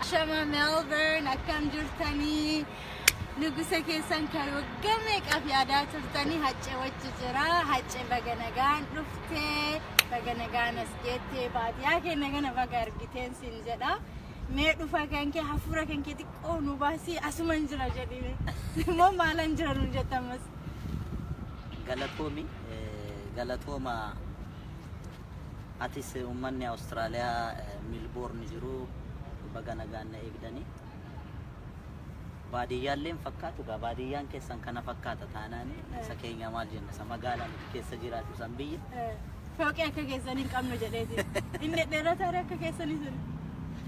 Shama Melbourne, akkam jirtanii? Nugusa keessan kan waggaa meeqaaf yaadaa turtanii Haccee wajji jira. Haccee, baga nagaan dhuftee, baga nagaan as geettee, baadiyyaa keenya kana baga argiteen siin jedha. Mee dhufa kan kee, hafuura kan kee xiqqoo nu baasii, asuman jira jedhime. Immoo maalan jira nuun jettamas. Galatoomi, galatooma atis. Uummanni Awustiraaliyaa Milboorn jiru baga nagaan na eegdanii. Baadiyyaallee hin fakkaatu gaa, baadiyyaan keessan kana fakkaata taanaan isa keenya maal jenna, isa magaalaa nuti keessa jiraatu san biyya. Fooqee akka keessanii hin qabnu jedheeti. Inni dheerataadha akka keessanii sun.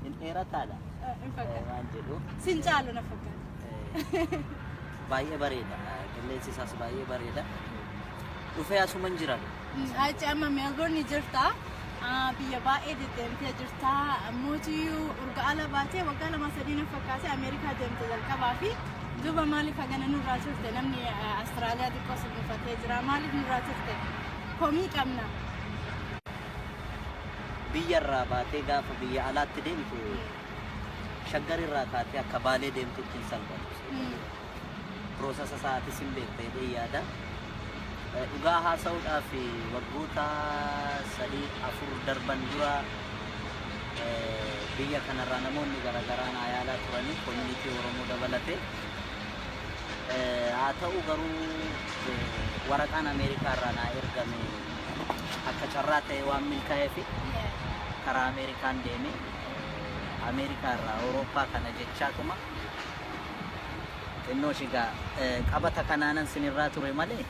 Hin dheerataadha. Hin fakkaatu. Waan jedhu. Sin caalu na fakkaata. Baay'ee bareeda. Qilleensi isaas baay'ee bareeda. Dhufee asuman jira. Achi amma Melbourne jirta. Biyya baay'ee deddeemtee jirta. Mootiyyuu urga ala baatee waggaa 2 3 na fakkaate Ameerikaa deemte jalqabaa fi duuba maaliif hagana nurraa turte? Namni Austraaliyaa xiqqoo si buufatee jira. Maaliif nurraa turte? Komii qabna. Biyya irraa baatee gaafa biyya alaatti deemtu, Shaggar irraa kaatee akka Baalee deemtutti hin salphatu. Process isaatis hin beekta jedhee yaada. Dhugaa haasa'uudhaaf, waggoota 3 4 darban dura biyya kanarraa namoonni garaagaraa naa yaalaa turanii, community Oromoo dabalatee. Haa ta'u garuu, waraqaan Ameerikaa irraa naa ergame akka carraa ta'e waan milkaa'eef karaa Ameerikaan deeme. Ameerikaa irraa Awurooppaa kana jechaatuma xinnoo shigaa qabata kanaanan sinirraa ture malee,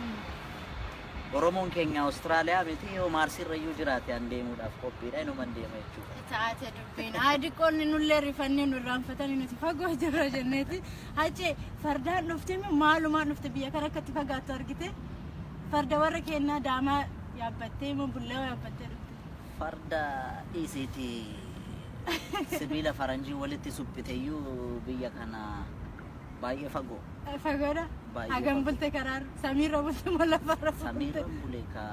Oromoon keenya Awustiraaliyaa miti, yoo Maarsiirra iyyuu jiraate an deemuudhaaf qophiidha, inuman deema jechuudha. Taate dubbiin. Haa, nullee rifannee nu irraanfatanii nuti fagoo jirra jenneeti. Haccee, fardaan dhufte moo maalumaan dhufte? Biyya kana akkatti fagaattu argite? Farda warra kennaa daamaa yaabbattee moo bullee yaabbattee dhufte? Farda dhiisiiti, sibiila faranjii walitti suphite iyyuu biyya kana baay'ee fagoo. Fagoodha. Baay'ee Hagam fagoo. bulte karaarra? Samiirra bulte moo lafarra bulte? Samiirra bule ka,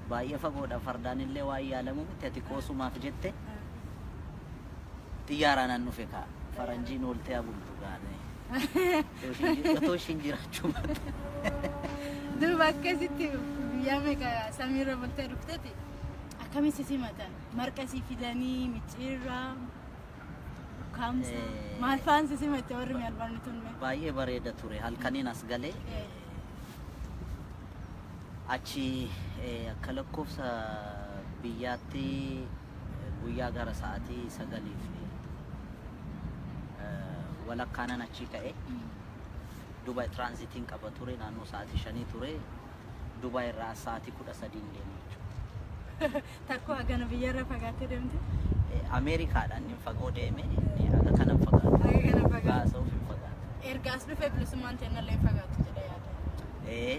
baay'ee fagoodha. Fardaan illee waan yaalamu miti. Ati qoosumaaf jette, xiyyaaraan an dhufe ka, faranjiin ooltee abultu gaane. Otoo ishiin jiraachuu baatte. Duuba akkasitti guyyaa meeqa samiirra bultee dhufteeti, akkamitti si simatan? Marqa si fidanii, micciirraa, ukkaamsa, maal fa'aan si simatte warri Meelbarni tun mee? Baay'ee bareeda ture. Halkaniin as galee achi akka lakkoofsa biyyaatti guyyaa gara sa'aatii 9f walakkaanan achii ka'e. Dubaay transitiin qaba ture, naannoo sa'aatii 5 ture. Dubaay irraa as sa'aatii 13n deeme jechuudha. Takkoo hagana biyyarra fagaattee deemte? Ameerikaadhaan inni fagoo deeme, inni haga kana hin fagaatu. Haga kana hin fagaatu. Gaasa'uuf hin fagaatu. Erga as dhufee bilisummaan teennallee hin fagaattu jedhee yaada. Ee,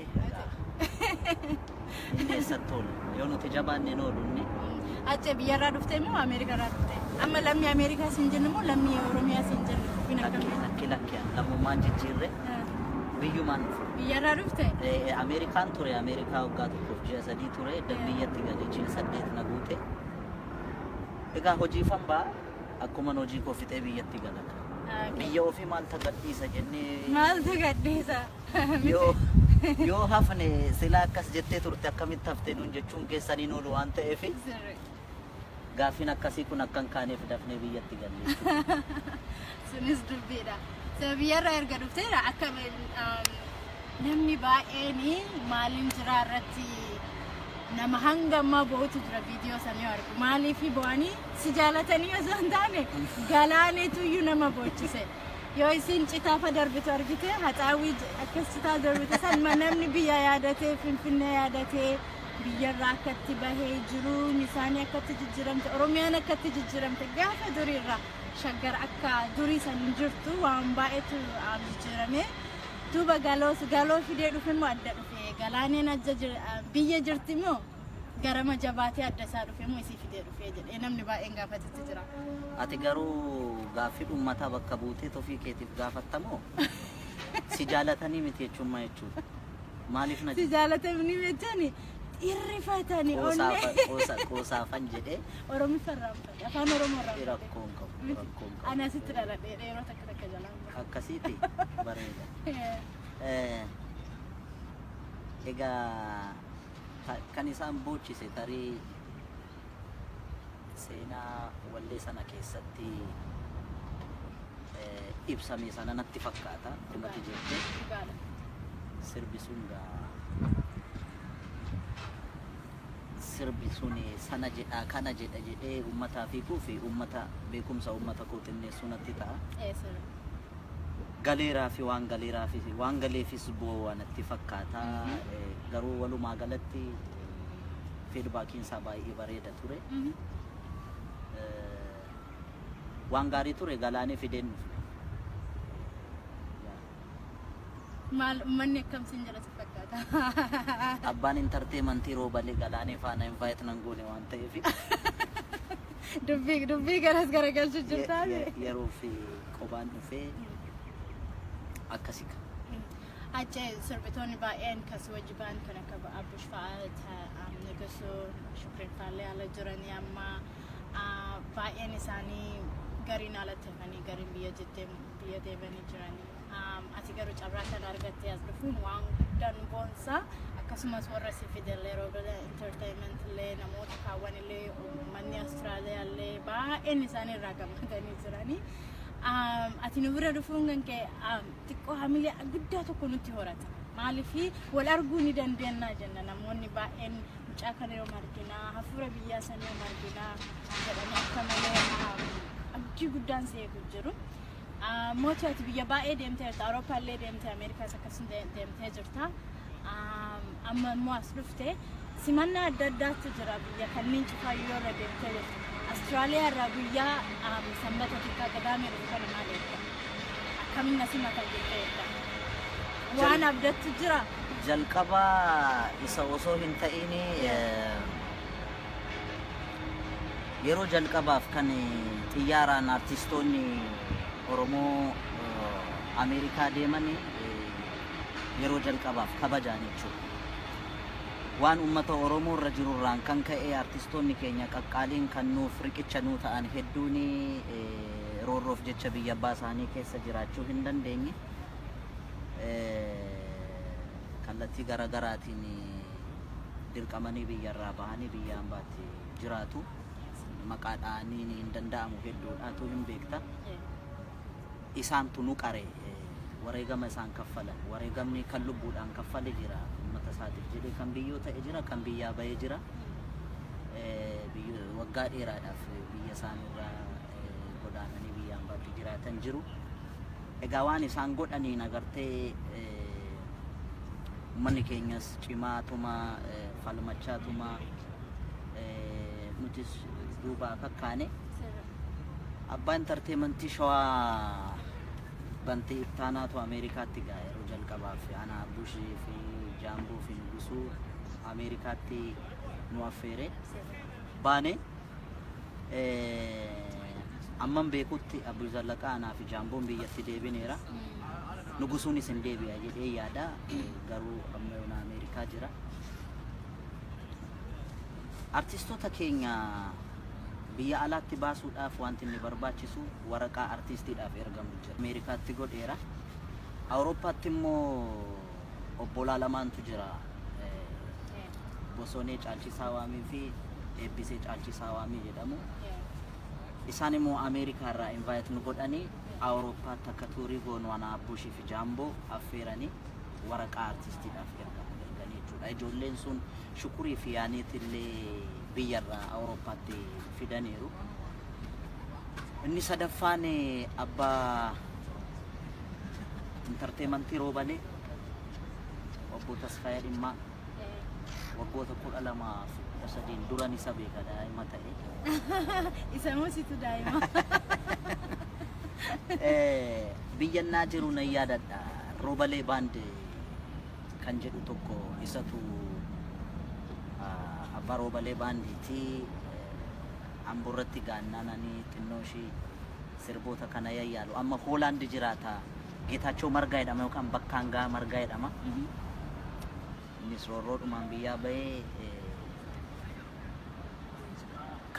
inni eessatti oolu? Yoo nuti jabaanne hin oolu inni. Achi biyyarraa dhuftee moo Ameerikarraa dhuftee? Amma lammii Ameerikaa siin jennu moo lammii Oromiyaa siin jennu? Dubbiin Lakki, akkamii? lakki, lakki, lammummaan jijjiirre, biyyumaan dhufe. Biyyarraa dhufte? Ameerikaan ture. Ameerikaa waggaa 1f ji'a 3 ture. Edda biyyatti galee ji'a 8 na guute. Egaa hojiifan ba'a, akkuman hojii koo fixee biyyatti gala. Biyya ofii maaltu gadhiisa jennee. Maaltu gadhiisa? Yoo hafne, silaa akkas jettee turte, akkamitti hafte nuun jechuun keessaniin oolu waan ta'eef, gaaffiin akkasii kun akka hin kaaneef dafnee biyyatti galle jechuudha. Sunis dubbiidha. So biyyarraa erga dhufteera, akka namni baay'een maaliin jira irratti nama hanga ammaa bo'utu jira viidiyoo sana yoo argu. Maaliif bo'anii? Si jaalatanii osoo hin taane, galaaneetu iyyuu nama boochise. Yoo isin citaafa darbitu argite, haxaawwii akkas citaa darbite san namni biyya yaadatee, Finfinnee yaadatee, biyyarraa akkatti bahee jiruun isaanii akkatti jijjiiramte, Oromiyaan akkatti jijjiiramte, gaafa duriirraa Shaggar akka durii san hin jirtu, waan baay'eetu jijjiirame. Duuba galoo galoo fidee dhufe moo adda dhufe? Galaaneen adda biyya jirti moo garama jabaatee adda isaa dhufe moo isii fidee dhufe jedhee namni baay'een gaafatetti jira. Ati garuu gaaffii uummataa bakka buutee ofii keetiif gaafattamoo? Si jaalatanii miti jechuun maal jechuudha? Maaliif na Si jaalatanii jechuun Irrifatanii onnee. Qoosaafan jedhee. Oromiffa irraanfate, afaan Oromoo irraanfate. Rakkoon qabu, rakkoon qabu. Ani asitti dhaladhee yeroo takka takka jalaan baha. Akkasiiti bareeda. Egaa kan isaan boochise tarii seenaa wallee sana keessatti ibsame sana natti fakkaata akkuma ati jette. Dhugaadha. Sirbi sun gaa sirbi sun sana jedha kana jedha jedhee uummataaf hiikuu fi uummata beekumsa uummata koo xinneessuu natti ta'a. Sirbi. Galeeraa fi waan galeeraa fi waan galeefis boo'a natti fakkaata. Garuu walumaa galatti feedbackiin isaa baay'ee bareeda ture. Waan gaarii ture galaanee fideen dhufne. Maal uummanni akkam siin jedha si fakkaata? Abbaan entertainmentii Roobalee Galaanee faana invite nan goone waan ta'eef. Dubbii garas garagalchu jirtaa? Yeroo fi qobaan dhufee akkasika. Achi sirbitoonni baay'een kan si wajji ba'an kan akka Abbush fa'aa, Nugusuu, Shukriin fa'aallee ala jiranii amma baay'een isaanii gariin alatti hafanii gariin biyya jettee biyya deemanii jiranii. Ati garuu carraa kana argattee as dhufuun waan guddaa nu boonsa. Akkasumas warra si fidellee Roobala Entertainment illee, namoota kaawwan illee, uummanni Austraaliyaa illee baay'een isaanii irraa gammadanii jiranii. Ati nu bira dhufuun kan kee xiqqoo hamilee guddaa tokko nutti horata. Maaliif wal arguu ni dandeenya jenna, namoonni baay'een mucaa kana yoom arginaa, hafuura biyyaa sana yoom arginaa jedhanii akka malee abdii guddaan si eegu jiru. Mootii, ati biyya baay'ee deemtee jirta. Awurooppaa illee deemtee, Ameerikaas akkasuma deemtee jirta. Amma immoo as dhufte, simannaa adda addaatu jira biyya kanneen cufaayyuu irra deemtee jirta. Austraaliyaa irraa guyyaa sanbata xiqqaa Qidaamee dhufu kana maal eegda? Akkamiin na simatan jettee eegda? Waan abdattu jira? Jalqaba isa osoo hin ta'in, yeroo jalqabaaf kan xiyyaaraan artistoonni Oromoo Ameerikaa deeman yeroo jalqabaaf kabajaan jechuudha. Waan uummata Oromoo irra jirurraan kan ka'e artistoonni keenya qaqqaaliin kan nuuf riqicha nuu ta'an hedduun roorroof jecha biyya abbaa isaanii keessa jiraachuu hin dandeenye. Kallattii garaagaraatiin dirqamanii biyyarraa bahanii biyya hambaatti jiraatu. Maqaa dha'anii hin danda'amu, hedduudhaatu hin beekta. Isaantu nu qare, wareegama isaan kaffalan. Wareegamni kan lubbuudhaan kaffale jira uummata isaatiif jedhee, kan biyyoo ta'e jira, kan biyyaa bahee jira. Waggaa dheeraadhaaf biyya isaaniirraa godaananii biyya hambaatti jiraatan jiru. Egaa waan isaan godhaniin agartee uummanni keenyas cimaatuma falmachaatuma nutis duubaa kakkaane. Abbaa entertainmentii Shawaa Bantii Ittaanaatu Ameerikaatti gaa yeroo jalqabaaf ana, Abbushii fi Jaamboo fi Nugusuu Ameerikaatti nu affeere. Baane amman beekutti Abbush Zallaqaa, anaa fi Jaamboon biyyatti deebineera. Nugusuunis hin deebi'a jedhee yaada, garuu amma yoona Ameerikaa jira. Artistoota keenya biyya alaatti baasuudhaaf wanti inni barbaachisu waraqaa artiistiidhaaf ergamu jira. Ameerikaatti godheera. Awurooppaatti immoo obbolaa lamaantu jira. Bosonee Caalchisaa Waamii fi Eebbisee Caalchisaa Waamii jedhamu. Isaan immoo Ameerikaa irraa invite nu godhanii Awurooppaatti akka tourii goonu ana, Abbushii fi Jaamboo affeeranii waraqaa artiistiidhaaf ergamu erganii jechuudha. Ijoolleen sun Shukurii fi Yaaniit illee biyyarraa Awurooppaatti fidaniiru. Inni sadaffaan abbaa entertainmentii Roobalee obbo Tasfaayee Dhimmaa waggoota 12 fi 13n duran isa beeka, daa'ima ta'e. Isa moo situ daa'ima? Biyyannaa jiru nan yaadadha. Roobalee Band kan jedhu tokko isatu abbaa Roobalee Baandiiti. Amboorratti gaannaan ani xinnoo ishii sirboota kana yayyaalu. Amma Hoolaand jiraata. Geetaachoo Margaa jedhama yookaan Bakkaangaa Margaa jedhama. Innis roorroodhumaan biyyaa bahee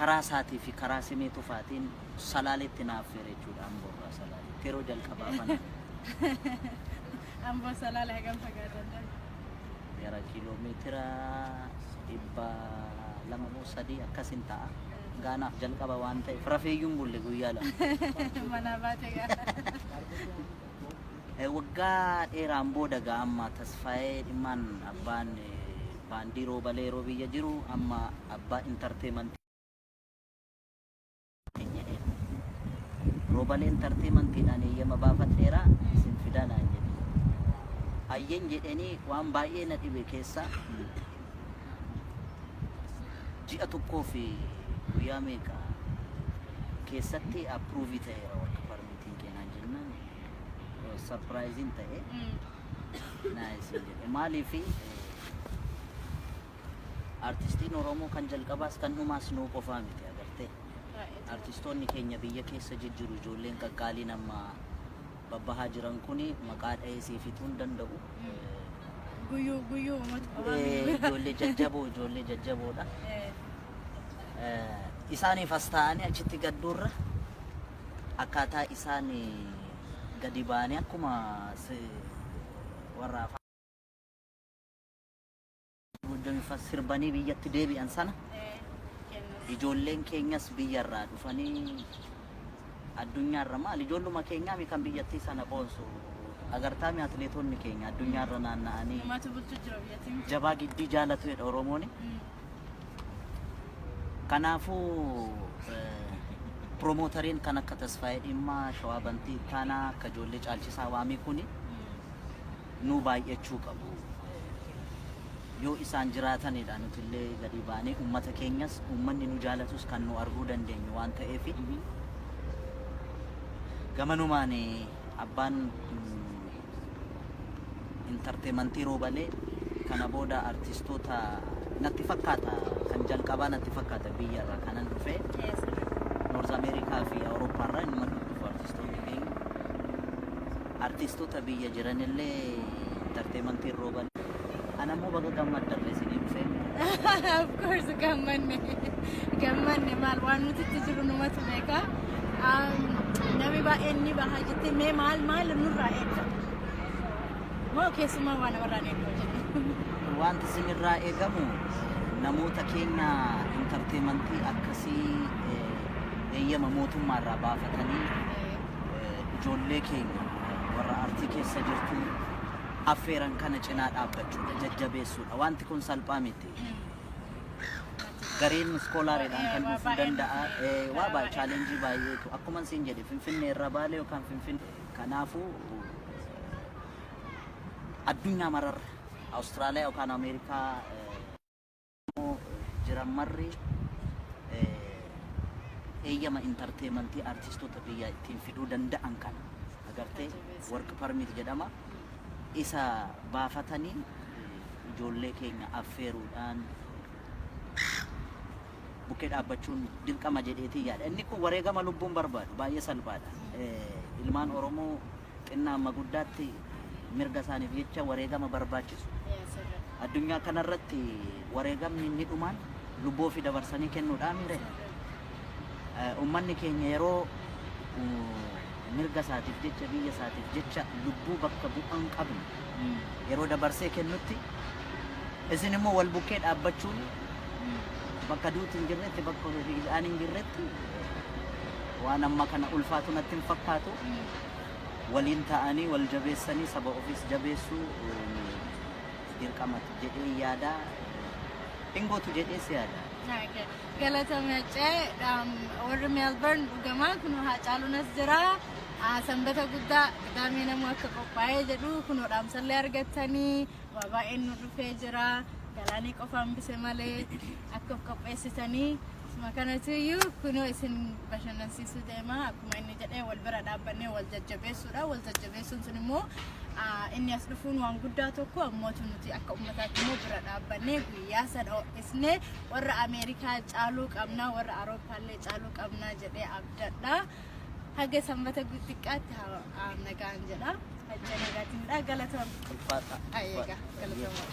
Karaa isaatii fi karaa Simee Tufaatiin Salaaletti na affeere jechuudha, Amboorraa Salaaletti yeroo jalqabaa fana. Amboo Salaale hagam fagaatan? Gara kiiloomeetira 200 moo 3 akkasin ta'a. Gaanaaf jalqaba waan ta'eef rafeeyyuun bulle guyyaa 2. Manaa baate gaa. Waggaa dheeraan booda gaa amma Tasfaayee Dhimmaan, abbaan baandii Roobalee, yeroo biyya jiru amma abbaa entertainmentii jedheen. "Roobalee Entertainmentiidhaan eeyyama baafadheera, isin fidaa" naan jedhe. Ayyen jedhanii waan baay'ee na dhibe keessaa ji'a tokkoo fi guyyaa meeqa keessatti approve ta'eera work permitiin keenaan jennaan surpriseiin ta'e. Nice jedhe. Maaliif? Artistiin Oromoo kan jalqabaas kan dhumaas nuu qofaa miti, agartee. Artistoonni keenya biyya keessa jijjiru, ijoolleen qaqqaaliin amma babbahaa jiran kuni maqaa dha'ee siif fixuu hin danda'u. Guyyuu guyyuu uummata qofaa. Ijoollee jajjaboo, ijoollee jajjaboodha. Isaaniif as ta'anii achitti gadduurra akkaataa isaan gadi ba'anii akkuma warra afaan Goojjamiiffa sirbanii biyyatti deebi'an sana ijoolleen keenyas biyyarraa dhufanii addunyaarra, maal, ijoolluma keenyaami kan biyyattii sana boonsu. Agartaami, atileetonni keenya addunyaarra naanna'anii. Namatu bulchu jira biyyattiin. Jabaa giddii jaalatu jedha Oromooni. Kanaafuu promoteriin kan akka Tasfaayee Dhimmaa, Shawaa Bantii Ittaanaa, akka ijoollee Caalchisaa Waamii kuni nu baay'achuu qabu. Yoo isaan jiraatanidha nuti illee gadi baanee uummata keenyas, uummanni nu jaalatus kan nu arguu dandeenyu waan ta'eef, gamanumaan abbaan entertainmentii Roobalee kana booda artistoota natti fakkaata, kan jalqabaa natti fakkaata biyyarra kanan dhufe. North America fi Awurooppaa irraa inuma dhufu artistoonni keenya. Artistoota biyya jiranillee entertainmentiin Roobalee. Ana immoo baga gammaddarre isinii dhufee. Of course gammanne, gammanne. Maal, waan nuti itti jiru numatu beeka. Namni baay'een ni baha jettee, mee maal maal nurraa eegda? Moo keessumaa waan namarraa eegdu jennu? Wanti isinirraa eegamu namoota keenya entertainmentii akkasii eeyyama mootummaarraa baafatanii ijoollee keenya warra artii keessa jirtu affeeran kana cinaa dhaabbachuudha, jajjabeessuudha. Wanti kun salphaa miti. Gareen scholariidhaan kan dhufuu danda'a. Waa baay'ee, challenge baay'eetu, akkuma isin jedhe, Finfinnee irra Baalee yookaan Finfinnee. Kanaafuu addunyaa mararra Awustiraaliyaa yookaan Ameerikaa jiran marri eeyyama entertainmentii artistoota biyyaa ittiin fiduu danda'an kana, agartee, work permit jedhama. Isa baafatanii ijoollee keenya affeeruudhaan bukkee dhaabbachuun dirqama jedheetii yaada. Inni kun wareegama lubbuun barbaadu, baay'ee salphaadha. Ilmaan Oromoo xinnaa amma guddaatti mirga isaaniif jecha wareegama barbaachisu. Addunyaa kanarratti wareegamni inni dhumaan lubbuu ofii dabarsanii kennuudhaan mire. Uummanni keenya yeroo mirga isaatiif jecha, biyya isaatiif jecha lubbuu bakka bu'aa hin qabne yeroo dabarsee kennutti, isin immoo wal bukkee dhaabbachuun bakka duuti hin jirretti, bakka hidhaan hin jirretti, waan amma kana ulfaatu natti hin fakkaatu. Waliin ta'anii wal jabeessanii saba ofiis jabeessuu dirqama jedhee yaada. Hin gootu jedhee si yaada. Galatame cee warri Melbourne dhugamaa kun Haacaaluun as jira. Sanbata guddaa qidaamee namuu akka qophaa'ee jedhu kunoo dhaamsallee argattanii waa baay'een nu dhufee jira. Galaanii qofa hambise malee akka of qopheessitanii. Isuma kanatu iyyuu kunoo isin bashannansiisuu deema. Akkuma inni jedhee, wal bira dhaabbannee wal jajjabeessuudha. Wal jajjabeessuun sun immoo inni as dhufuun waan guddaa tokko, ammootu nuti akka uummataatti immoo bira dhaabbannee guyyaa sana ho'isnee warra Ameerikaa caaluu qabna, warra Awurooppaallee caaluu qabna jedhee abdadha. Haga sanbata xiqqaatti nagaan jedha. Hajja nagaatiinidha. Galatoom. Ulfaata. Ayyeegaa, galatooma.